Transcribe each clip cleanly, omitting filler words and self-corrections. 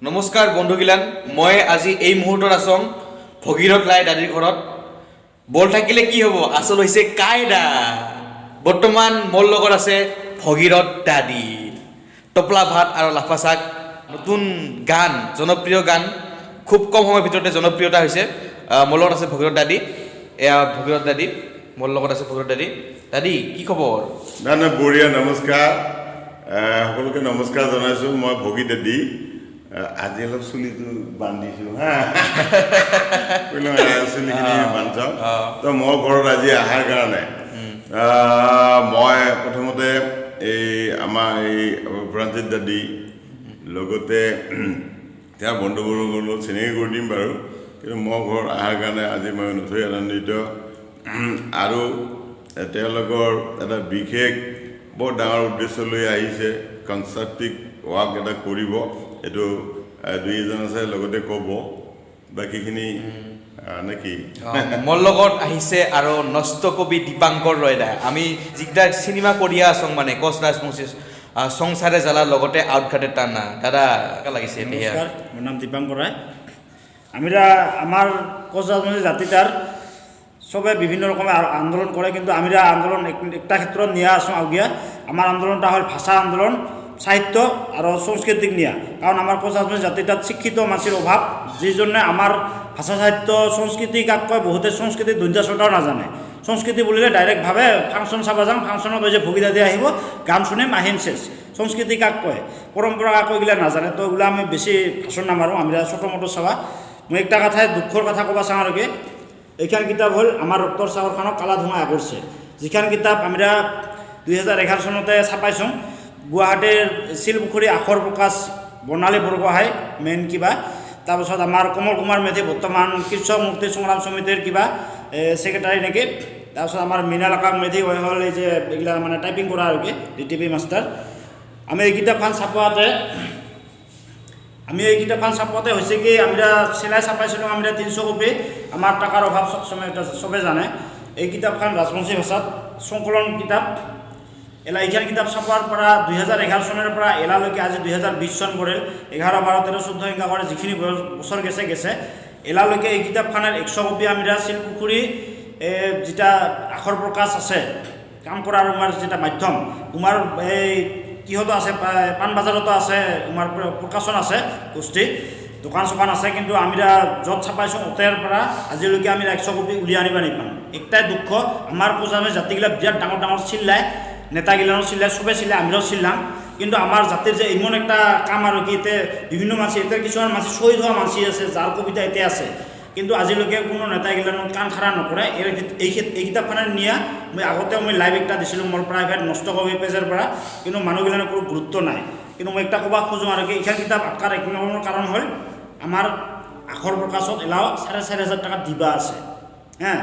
নমস্কাৰ বন্ধুগিলান, মই আজি এই মুহূৰ্তত আছোঁ ভগীৰথ ৰায় দাদীৰ ঘৰত। বল থাকিলে কি হ'ব, আচল হৈছে কায়দা। বৰ্তমান মোৰ লগত আছে ভগীৰথ দাদী। টপলা ভাত আৰু লাফা শাক নতুন গান, জনপ্ৰিয় গান, খুব কম সময়ৰ ভিতৰতে জনপ্ৰিয়তা হৈছে। মোৰ লগত আছে ভগীৰথ দাদী। এয়া ভগীৰথ দাদী, মোৰ লগত আছে ভগীৰথ দাদী। দাদী, কি খবৰ? নাই নাই, বঢ়িয়া। নমস্কাৰ, সকলোকে নমস্কাৰ জনাইছোঁ। মই ভগী দাদী। আজি অলপ চুলিটো বান্ধিছোঁ হা, বোলো, চুলিখিনি বান্ধি চাওঁ। তো মই ঘৰত আজি অহাৰ কাৰণে মই প্ৰথমতে এই আমাৰ এই প্ৰাঞ্জিত দাদী, লগতে তেওঁৰ বন্ধুবৰ্গৰ লগত চিনাকি কৰি দিম বাৰু। কিন্তু মই ঘৰত অহাৰ কাৰণে আজি মই নথৈ আনন্দিত আৰু তেওঁলোকৰ এটা বিশেষ বৰ ডাঙৰ উদ্দেশ্য লৈ আহিছে, কনষ্ট্ৰাক্টিভ ৱাৰ্ক এটা কৰিব। এইটো দুই এজন আছে, লগতে ক'ব বাকীখিনি নেকি। মোৰ লগত আহিছে আৰু নষ্ট কবি দীপাংকৰ ৰয়দা। আমি যিকেইটা চিনেমা কৰিয়া আছোঁ, মানে কোচ ৰাজবংশী সংসাৰে জ্বালা, লগতে আউটঘাটে টানা। দাদা, কেনেকুৱা লাগিছে এতিয়া? নমস্কাৰ, মোৰ নাম দীপাংকৰ ৰায়। আমিৰা আমাৰ কোচ ৰাজবংশী জাতিটাৰ চবে বিভিন্ন ৰকমে আন্দোলন কৰে, কিন্তু আমিৰা আন্দোলন একটা ক্ষেত্ৰত নিয়া আছোঁ আগিয়া। আমাৰ আন্দোলনটা হ'ল ভাষা আন্দোলন, সাহিত্য আৰু সংস্কৃতিক নিয়া। কাৰণ আমাৰ কোচ ৰাজবংশী জাতিটাত শিক্ষিত মানুষেৰ অভাৱ, যি জন্য আমাৰ ভাষা, সাহিত্য, সংস্কৃতি কাক কয়, বহুতে সংস্কৃতি দন্ত্য ছটাও নাজানে। সংস্কৃতি বুলিলে ডাইৰেক্ট ভাবে ফাংচন চাব যাম, ফাংচনত ওই যে ভগী দাদি আহিব, গান শুনিম, আহিম, শেষ। সংস্কৃতি কাক কয়, পৰম্পৰা কাক কয়, এইগিলা নাজানে। তো ওগুলা আমি বেছি ভাষণ নামাৰোঁ, আমি ছোটো মোটো চাবা। মই একটা কথাই দুঃখৰ কথা ক'ব চাওঁ আৰু কি, এইখন কিতাপ হ'ল আমাৰ ৰক্তৰ চাহৰখনক কালা ধোঁৱা কৰিছে। যিখন কিতাপ আমৰা 2011 চনতে ছাপাইছোঁ, গুৱাহাটীৰ শিলপুখুৰী আখৰ প্ৰকাশ, বৰ্ণালী বৰগোহাঁই মেইন কিবা, তাৰপিছত আমাৰ কমল কুমাৰ মেধি, বৰ্তমান কৃষক মুক্তি সংগ্ৰাম সমিতিৰ কিবা ছেক্ৰেটাৰী নেকি, তাৰপিছত আমাৰ মৃণাল আকাশ মেধি হৈ হ'ল এই যে এইগিলা মানে টাইপিং কৰা আৰু কি ডিটিপি মাষ্টাৰ। আমি এই কিতাপখন ছাপোৱাতে হৈছে কি, আমৰা চিলাই ছাপাইছিলোঁ আমৰা 300 কপি। আমাৰ টকাৰ অভাৱ চব সময় এটা চবে জানে। এই কিতাপখন ৰাজবংশী ভাষাত সংকলন কিতাপ। এলা এইখন কিতাপ ছাপোৱাৰ পৰা 2011 চনৰ পৰা এলালৈকে আজি 2020 চন পৰিল। 11, 12, 13, 14 এনেকুৱা কৰে যিখিনি বছৰ গেছে গেছে, এলালৈকে এই কিতাপখনৰ 100 কপি আমৰা শিলপুখুৰী যেটা আখৰ প্ৰকাশ আছে, কাম কৰাৰ আমাৰ যেটা মাধ্যম, তোমাৰ এই কিহতো আছে, পাণবাজাৰতো আছে, তোমাৰ প্ৰকাশন আছে, গোষ্ঠী দোকান চোকান আছে। কিন্তু আমৰা য'ত ছাপাইছোঁ অতেৰ পৰা আজিলৈকে আমি 100 কপি উলিয়াই আনিব নাপাম। একটাই দুঃখ, আমাৰ কোচামী জাতিগিলা বিৰাট ডাঙৰ ডাঙৰ চিল্লায়, নেতাগিলানো চিল্লায়, চবে চিল্লায়, আমিও চিল্লাম। কিন্তু আমাৰ জাতিৰ যে ইমান একটা কাম আৰু কি, এতিয়া বিভিন্ন মানুহ, এতিয়া কিছুমান মানুহ শ্বহীদ হোৱা মানুহ আছে, যাৰ কবিতা এতিয়া আছে, কিন্তু আজিলৈকে কোনো নেতাগিলানো কাণ খাৰা নকৰে। এই কিতাপখনে নিয়া মই আগতেও মই লাইভ একটা দিছিলোঁ মোৰ প্ৰাইভেট নষ্ট কবি পেজৰ পৰা, কিন্তু মানুহগিলানৰ কোনো গুৰুত্ব নাই। কিন্তু মই একটা ক'ব খোজোঁ আৰু কি, এইখন কিতাপ আটকাৰ এক নম্বৰ কাৰণ হ'ল আমাৰ আখৰ প্ৰকাশত এলাও 4500 টকা দিবা আছে হা,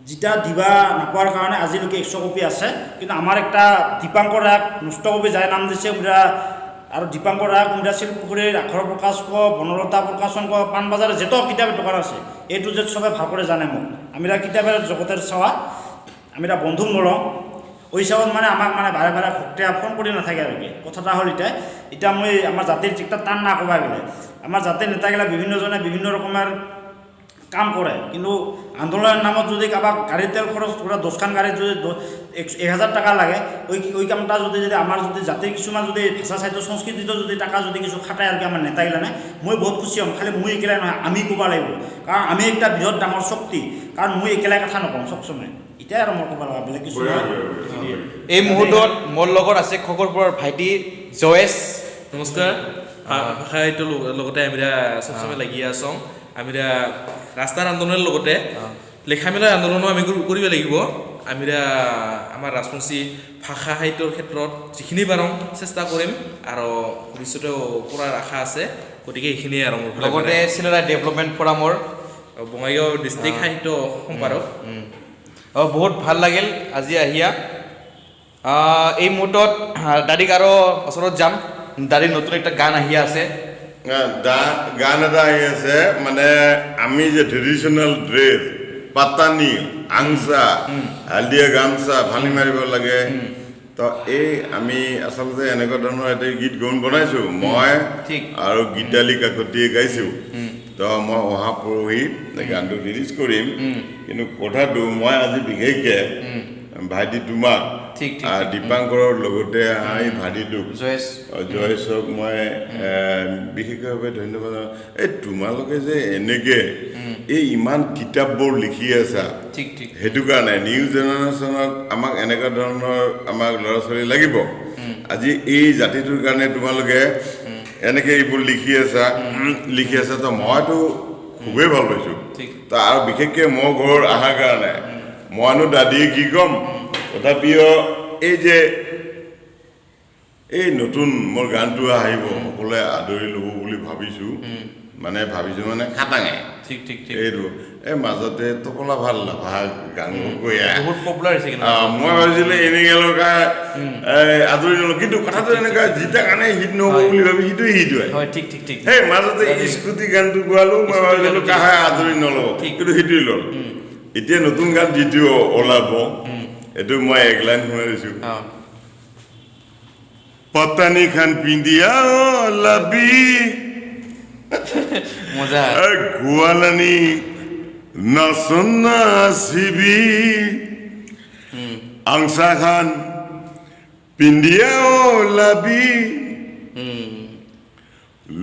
যেটা দিবা নাপাৱাৰ কাৰণে আজিলৈকে 100 কপি আছে। কিন্তু আমাৰ একটা দীপাংকৰ ৰাগ নষ্ট কবি যায় নাম দিছে উমৰা আৰু দীপাংকৰ ৰাগ উমৰা শিলপুখুৰীৰ আখৰ প্ৰকাশ ক, বনলতা প্ৰকাশন ক, পাণবাজাৰৰ যত কিতাপৰ দোকান আছে, এইটো যে চবে ভাল কৰি জানে মোক। আমি কিতাপেৰ জগতেৰ চাওয়া, আমি বন্ধু নলওঁ। ওই হিসাবত মানে আমাক মানে বাৰে বাৰে ভক্তে ফোন কৰি নাথাকে আৰু কি। কথাটা হ'ল এতিয়া এতিয়া মই আমাৰ জাতিৰ একটা টান না ক'বা গ'লে, আমাৰ জাতিৰ নেতাগিলা বিভিন্নজনে বিভিন্ন ৰকমৰ কাম কৰে, কিন্তু আন্দোলনৰ নামত যদি কাৰোবাক গাড়ীৰ তেল খৰচ কৰা 10খন গাড়ীত যদি 1000 টকা লাগে, ওই ওই কামটা যদি যদি আমাৰ যদি জাতিৰ কিছুমান যদি ভাষা, সাহিত্য, সংস্কৃতিতো যদি টাকা যদি কিছু খাটায় আৰু কি আমাৰ নেতাগিলানে, মই বহুত খুচি হ'ম। খালি মই একেলাই নহয়, আমি ক'ব লাগিব, কাৰণ আমি একটা বৃহৎ ডাঙৰ শক্তি। কাৰণ মই একেলাই কথা নকওঁ চবসময়। এতিয়া আৰু মই ক'ব লগা বেলেগ কিছু নহয়। এই মুহূৰ্তত মোৰ লগত আছে খগৰপুৰৰ ভাইটি জয়েশ। নমস্কাৰ। ভাষা সাহিত্যৰ লগতে আমি সবসময় লাগি আছোঁ। আমি ৰাস্তাৰ আন্দোলনৰ লগতে লেখা মেলাৰ আন্দোলনো আমি কৰিব লাগিব। আমি আমাৰ ৰাজবংশী ভাষা সাহিত্যৰ ক্ষেত্ৰত যিখিনি পাৰোঁ চেষ্টা কৰিম আৰু ভৱিষ্যতেও কৰাৰ আশা আছে। গতিকে এইখিনিয়ে আৰু মোৰ ফালৰ লগতে পৰা। চিলাৰায় ডেভেলপমেণ্ট ফৰামৰ বঙাইগাঁও ডিষ্ট্ৰিক্ট সাহিত্য সম্পাদক। বহুত ভাল লাগিল আজি আহিয়া। এই মুহূৰ্তত দাদীক আৰু ওচৰত যাম। দাদীৰ নতুন একটা গান আহি আছে। গান এটা আহি আছে, মানে আমি যে ট্ৰেডিশ্যনেল ড্ৰেছ, পাতানি, আংচা, হালধীয়া গামচা, ফালি মাৰিব লাগে। তো এই আমি আচলতে এনেকুৱা ধৰণৰ এটা গীত গান বনাইছোঁ মই ঠিক। আৰু গীতালি কাকতিয়ে গাইছোঁ। তো মই অহা পৰহি গানটো ৰিলিজ কৰিম। কিন্তু কথাটো মই আজি বিশেষকৈ ভাইটি তোমাক ঠিক, ঠিক, আৰু দীপাংকৰৰ লগতে এই ভাইটিটোক জয়েশ জয়েশক মই বিশেষভাৱে ধন্যবাদ জনাওঁ। এই তোমালোকে যে এনেকে এই ইমান কিতাপবোৰ লিখি আছা, ঠিক ঠিক সেইটো কাৰণে নিউ জেনেৰেশ্যনত আমাক এনেকুৱা ধৰণৰ আমাক ল'ৰা ছোৱালী লাগিব। আজি এই জাতিটোৰ কাৰণে তোমালোকে এনেকে এইবোৰ লিখি আছা, লিখি আছা, তো মইতো খুবেই ভাল পাইছোঁ। ঠিক। তো আৰু বিশেষকৈ মোৰ ঘৰত অহাৰ কাৰণে মইনো দাদীয়ে কি ক'ম, তথাপিও এই যে এই নতুন মোৰ গানটো আহিব, সকলোৱে আদৰি ল'ব বুলি ভাবিছোঁ, মানে ভাবিছোঁ মানে খাটাঙে। ঠিক ঠিক ঠিক এইটো এই মাজতে টোপোলা ভাল নাভা গান গৈ বহুত পপুলাৰ হৈছে কিন্তু। মই ভাবিছিলোঁ এনেকে লগা আদৰি নলওঁ, কিন্তু কথাটো এনেকুৱা যিটা গানে হিট নহ'ব হয়। বুলি ভাবি সিটোৱে হিট হয়। হয়, ঠিক ঠিক ঠিক সেই মাজতে স্কুটি গানটো গোৱালো, মই ভাবিছিলোঁ কাহে আদৰি নল'ব, ঠিক। কিন্তু সেইটোৱে ল'ল। এতিয়া নতুন গান যিটো ওলাব, এইটো মই এক লাইন শুনাই দিছোঁ। পাতানি খান পিন্ধিয়া ওলাবি, মজা। গোৱালানি নাচোন নাচিবি, আংচা খান পিন্ধিয়া ওলাবি,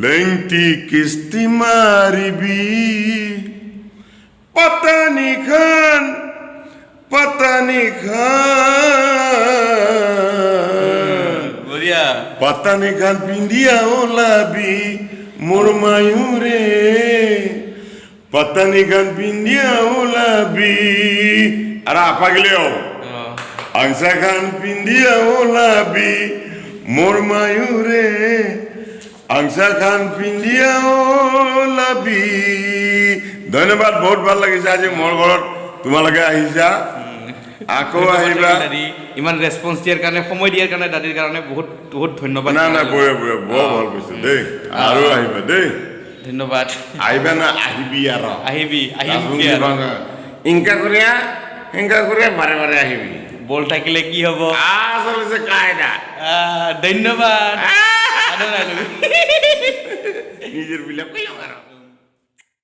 লেংটি কিস্তি মাৰিবি, পাতানি খান পাতানি খান বঢ়িয়া। পাতানি খান পিন্ধিয়া ওলাবি মোৰ মায়ুৰে, পাতানি খান পিন্ধিয়া ওলাবি, আৰু আপাগিলেও আংচা খান পিন্ধিয়া ওলাবি মোৰ মায়ুৰে, আংচা খান পিন্ধিয়া ওলাবি। ধন্যবাদ, বহুত ভাল লাগিছে আজি মোৰ ঘৰত তোমালোকে আহিছা, আকৌ আহিবা। দাদী ইমান ৰেচপন্স দিয়াৰ কাৰণে, সময় দিয়াৰ কাৰণে, দাদীৰ কাৰণে বহুত বহুত ধন্যবাদ। না না, বঢ়িয়া বঢ়িয়া, বৰ ভাল পাইছো দেই, আৰু আহিবা দেই। ধন্যবাদ। আহিবা না আহিবি আৰু আহিবি আহিবি ইনকা কৰিয়া ইনকা কৰিয়া বাৰে বাৰে আহিবি। বল থাকিলে কি হ'ব, আচলতে কায়দা। ধন্যবাদ। নিজৰ বিলাক আৰু